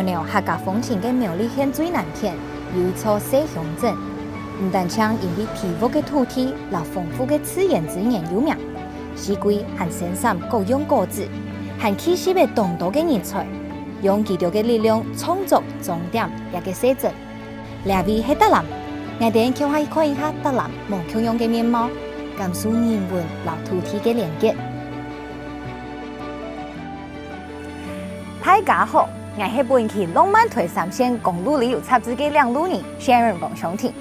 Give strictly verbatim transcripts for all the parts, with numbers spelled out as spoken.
原來客家風情个苗栗縣最南片有一座細鄉鎮，毋單淨因為肥沃个土地摎豐富个自然資源有名，四季還生產各樣果子，還聚集了當多个人才，用佢兜个力量創作裝點這个細鎮。這位係達蘭，𠊎等共下去看一下達蘭無共樣个面貌，感受人文摎土地个連結。 大家好，𠊎係本期《浪漫台三線》公路旅遊雜誌个領路人Sharon黃尚婷。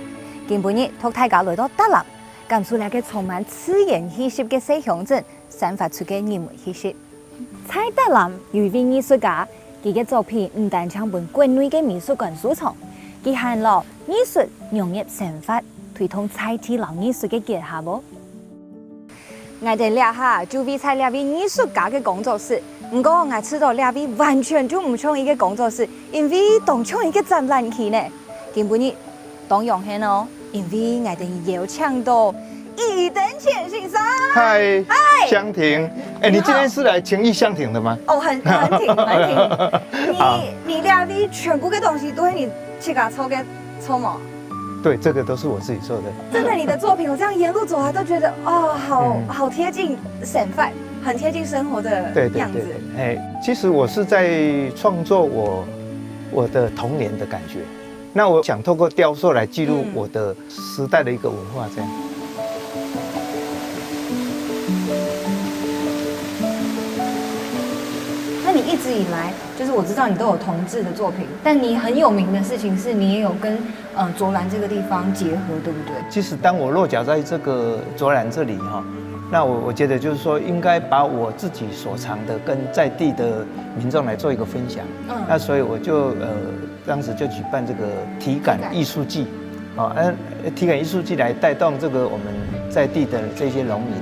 今晡日，同大家來到達蘭，感受這个充滿自然氣息个細鄉鎮散發出个人文氣息。在達蘭有一位藝術家，佢个作品毋單淨分國內个美術館收藏，佢還摎藝術融入生活，推動在地摎藝術个結合哦。 𠊎等這下就位在這位藝術家个工作室，毋過𠊎試著這位完全就毋像一個工作室，因為當像一個展覽區呢。今晡日當榮幸哦，因為𠊎等邀請到余登乾先生。嗨，嗨，香婷，哎，你今天是來情意相挺的嗎？哦，很很挺，很挺。你好。你這位全部个東西都係你自家做个，做無？ 對，這個都是我自己做的。真的，你的作品，我這樣沿路走來都覺得，哦，好，嗯。好貼近生活，很貼近生活的樣子。對對對，哎，其實我是在創作我我的童年的感覺。那我想透過雕塑來記錄，嗯，我的時代的一個文化，這樣。那你一直以來，就是我知道你都有同志的作品，但你很有名的事情是你也有跟 呃，卓蘭這個地方結合，對不對？其實當我落腳在這個卓蘭這裡哈，那我我覺得就是說，應該把我自己所長的跟在地的民眾來做一個分享。嗯。那所以我就呃，當時就舉辦這個體感藝術季，啊，呃，體感藝術季來帶動這個我們在地的這些農民，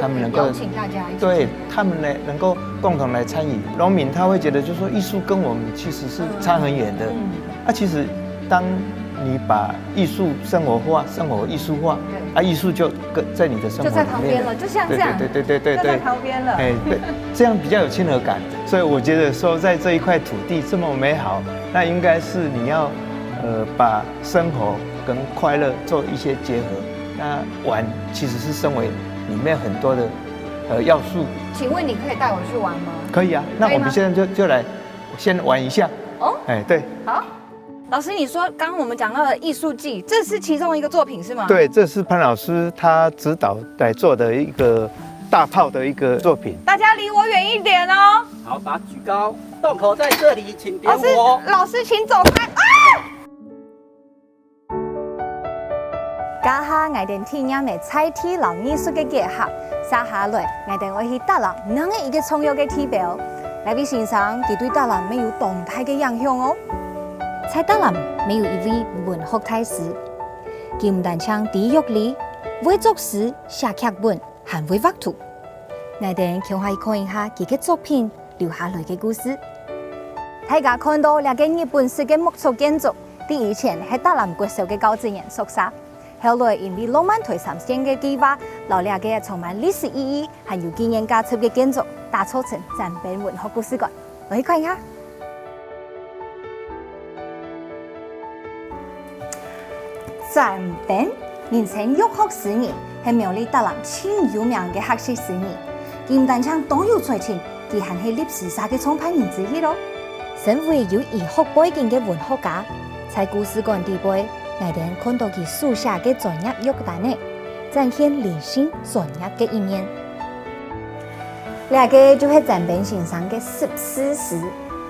他們能夠邀請大家一起，對，他們呢能夠共同來參與。農民他會覺得就是說，藝術跟我們其實是差很遠的。嗯。 啊，其實當你把藝術生活化，生活藝術化，對，啊，藝術就跟在你的生活裡面了，就在旁邊了，就像這樣，對對對對對對，就在旁邊了。哎，對，這樣比較有親和感。所以我覺得說，在這一塊土地這麼美好，那應該是你要呃把生活跟快樂做一些結合。那玩其實是生活裡面很多的呃要素。請問你可以帶我去玩嗎？可以啊，那我們現在就就來先玩一下。哦，哎，對，好。 老師，你說剛剛我們講到的藝術季，這是其中一個作品是嗎？對，這是潘老師他指導來做的一個大炮的一個作品。大家離我遠一點哦。好，把它舉高，洞口在這裡，請點火。老師，老師請走開啊！ 這下𠊎兜體驗了在地摎藝術个結合，接下來𠊎兜愛去達蘭另一個重要个地標。這位先生佢對達蘭乜有當大个影響哦。在達蘭乜有一位文學大師，佢毋單淨知樂理，會作詩、寫劇本，還會畫圖。𠊎兜共下去看一下佢个作品留下來个故事。大家看到這個日本式个木造建築， 在以前係達蘭國小个教職員宿舍。後來因為浪漫台三線个計畫，摎這個充滿歷史意義還有紀念價值个建築打造成展本文學故事館。來去看一下。展本，人稱樂學詩人，係苗栗達蘭盡有名个客籍詩人。佢毋單淨當有才情， 佢還係歷史社个創辦人之一哦。身為有醫學背景个文學家，在故事館底背，𠊎兜看到佢手寫个專業藥單仔，展現人性專業个一面。這個就係展本先生个十字詩。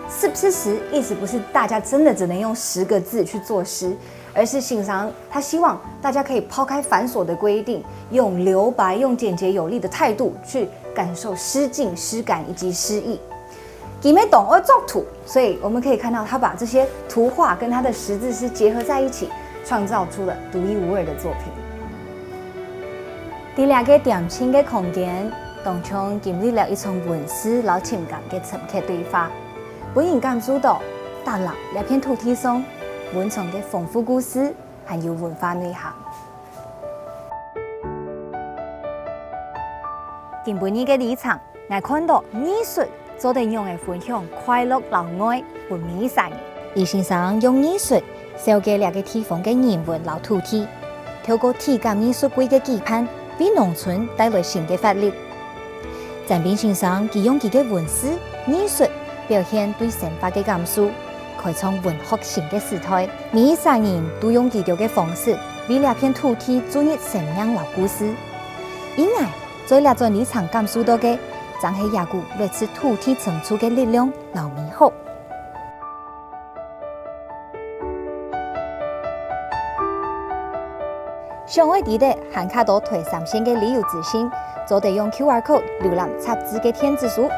十字詩意思不是大家真的只能用十個字去作詩， 而是先生他希望大家可以拋開繁瑣的規定，用留白、用簡潔有力的態度去感受詩境、詩感以及詩意。佢乜當愛作圖，所以我們可以看到他把這些圖畫跟他的十字詩結合在一起，創造出了獨一無二的作品。在這個恬靜个空間，當中經歷了一場文字摎情感个深刻對話。 分人感受到達蘭這片土地上文創个豐富故事，還有文化內涵。今晡日个旅程，𠊎看到藝術做得仰仔分享快樂摎愛分每儕人。李先生用藝術紹介這个地方个人文摎土地，透過體感藝術季个舉辦，為農村帶來新个活力。詹斌先生佢用佢个文字、藝術表現對生活个感受，開創文學新个時代。每一儕人都用佢兜个方式，為這片土地注入生命摎故事。而𠊎在這轉里場感受到个，正係這股來自土地深處个力量摎美好。 想愛知得還較多台三線个旅遊資訊，做得用QR code瀏覽雜誌个電子書，